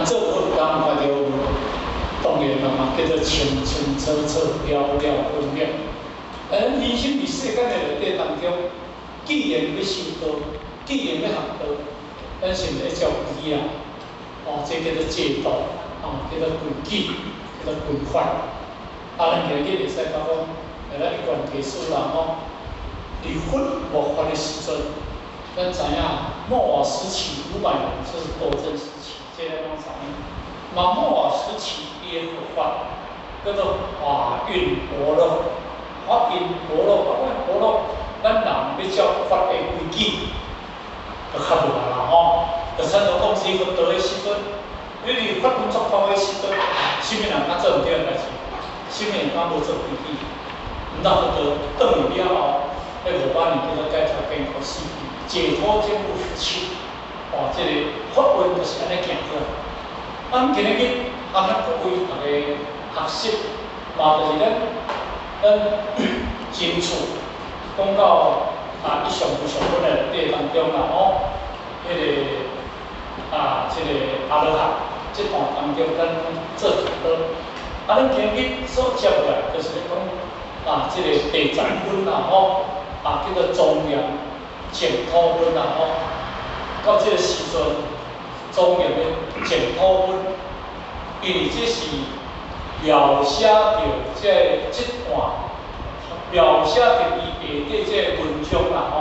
人做佛，人看著當然啦嘛，叫做清清楚楚、了了分明。咱人生佇世間的內底當中，既然欲修道，既然欲學道，咱是毋是愛照規矩啊？哦，這叫做制度，哦，叫做規矩，叫做規範。啊，咱今日會使講講，咱一貫提示啦吼，佇佛末法的時陣，咱知影末法時期500年，這是鬥爭時期，這個攏知影。嘛，末法時期伊的佛法叫做法蘊般若，法蘊般若，法蘊般若，咱人欲照佛的規矩，就較無啦吼。就親像講是佛道的時陣，你佇法輪作風的時陣，啥物人敢做毋對的代誌？啥物人敢無做規矩？毋但佛道轉去了後，彼500年叫做解脫堅固四解脫堅固時期，哦，這個法運就是按呢行過來。啊，今日去和咱各位逐家學習，嘛就是咱真處講到啊，一上無上本的內底當中啦吼，彼個啊，這個阿羅漢這段當中，咱做許多。啊，咱今日所接落來就是咧講啊，這個第十分啦吼，啊，叫做莊嚴淨土分啦吼。到這個時陣，莊嚴的淨土分，因為這是描寫著這個這段，描寫著伊下底這個文章啦吼。